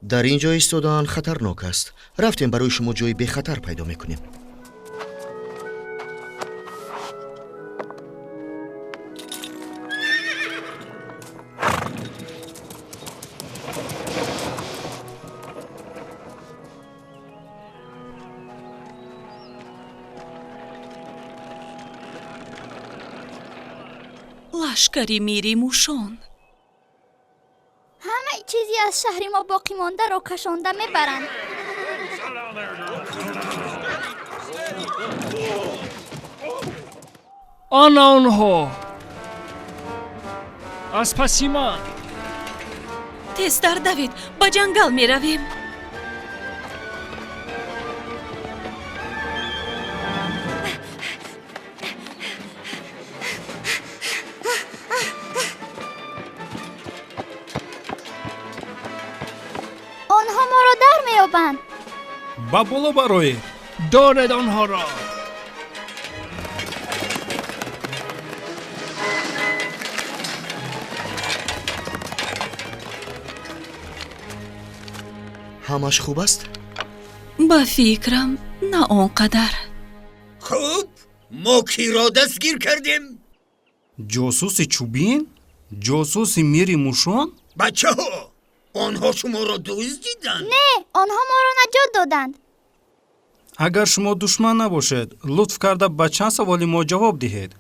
Дар ин ҷо истодан хатарнок аст. Рафтем, барои шумо ҷои бехатар пайдо мекунем. Лашкари мири мушон. Ҳамаи чизе аз шаҳри мо боқӣ мондаро кашонда мебаранд. Ана онҳо аз паси ман. Тезтар давед, ба ҷангал меравем. Онҳо моро дар меёбанд. Ба боло бароед. Доред онҳоро. Ҳамаш хуб аст? Ба фикрам, на он қадар. Хуб, мо киро дастгир кардем? Ҷосуси чӯбин? Ҷосуси мири мушон? Бачаҳо, онҳо шуморо дуздиданд? Не, онҳо моро наҷот доданд. Агар шумо душман набошед, лутф карда ба чанд саволи мо ҷавоб диҳед.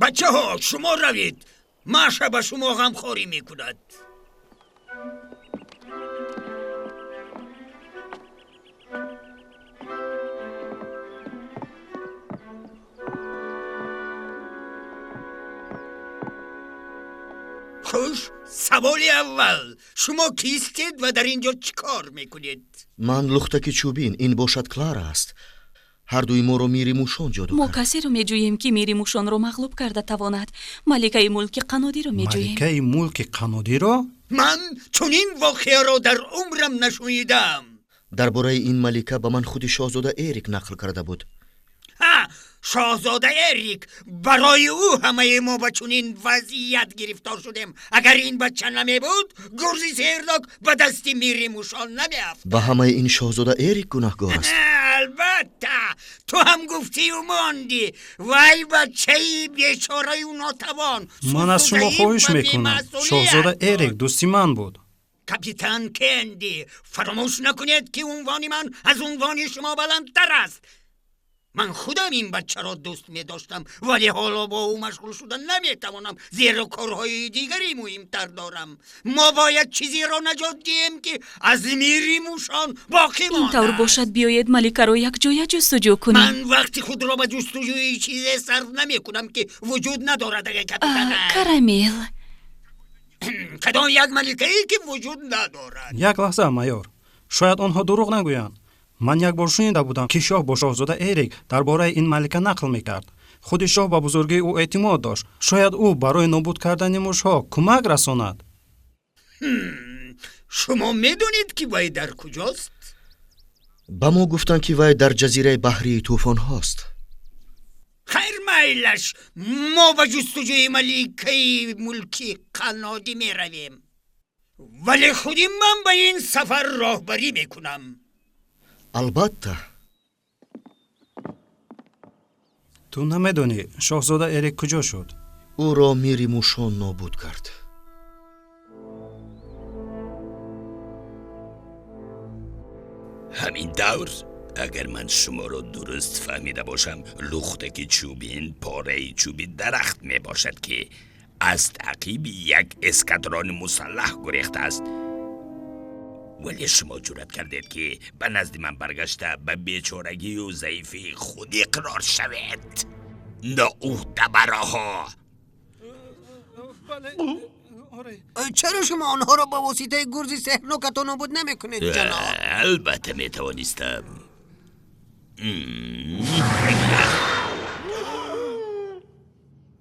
Бачаҳо, шумо равед. Маша ба шумо ғамхорӣ мекунад. Хуш, саволи аввал. Шумо кистед ва дар ин ҷо чӣ кор мекунед? Ман лухтаки чӯбин, ин бошад Клара аст. Ҳардуи моро мири мушон ҷоду Мо кард. касеро меҷӯем, ки мири мушонро мағлуб карда тавонад. Маликаи мулки қанодиро меҷӯем. Маликаи мулки қанодиро? Ман чунин воқеаро дар умрам нашунидам. Дар бораи ин малика ба ман худи шоҳзода Эрик нақл карда буд. Ҳа, шоҳзода Эрик. Барои ӯ ҳамаи мо ба чунин вазъият гирифтор шудем. Агар ин бача намебуд, гурзи сеҳрнок ба дасти мири мушон намеафтод. Ба ҳамаи ин шоҳзода Эрик гунаҳгор аст. Албатта, ту ҳам гуфтию мондӣ. Вай бачаи бечораю нотавон. Ман аз шумо Заиф хоҳиш ва мекунам. бемасъулият. Шоҳзода Эрик дӯсти ман буд. Капитан Кенди, фаромӯш накунед, ки унвони ман аз унвони шумо баландтар аст. Ман худам ин бачаро дӯст медоштам, вале ҳоло бо ӯ машғул шуда наметавонам, зеро корҳои дигари муҳимтар дорам. Мо бояд чизеро наҷот диҳем, ки аз мири мушон боқӣ Ин тавр мондааст. бошад, биёед маликаро якҷоя ҷустуҷӯ кунем. Ман вақти худро ба ҷустуҷӯи чизе сарф намекунам, ки вуҷуд надорад, ага капитан. Карамел. Кадом як маликае, ки вуҷуд надорад? Як лаҳза, майор. Шояд онҳо дурӯғ нагӯянд. Ман як бор шунида будам, ки шоҳ бо шоҳзода Эрик дар бораи ин малика нақл мекард. Худи шоҳ ба бузургии ӯ эътимод дошт. Шояд ӯ барои нобуд кардани мушҳо кӯмак расонад. Шумо медонед, ки вай дар куҷост? Ба мо гуфтанд, ки вай дар ҷазираи баҳрии тӯфонҳост. Хайр, майлаш, мо ба ҷустуҷӯи маликаи мулки қаннодӣ меравем, вале худи ман ба ин сафар роҳбарӣ мекунам. Албатта. Ту намедонӣ, шоҳзода Эрик куҷо шуд? Ӯро мири мушон нобуд кард. Ҳамин тавр, агар ман шуморо дуруст фаҳмида бошам, лухтаки чӯбин пораи чӯби дарахт мебошад, ки аз таъқиби як эскадрони мусаллаҳ гурехтааст. Вале шумо ҷуръат кардед, ки ба назди ман баргашта ба бечорагию заифии худ иқрор шавед. Ноуҳдабароҳо! Чаро шумо онҳоро ба воситаи гурзи сеҳрнокатон нобуд намекунед, ҷаноб? Албатта, метавонистам.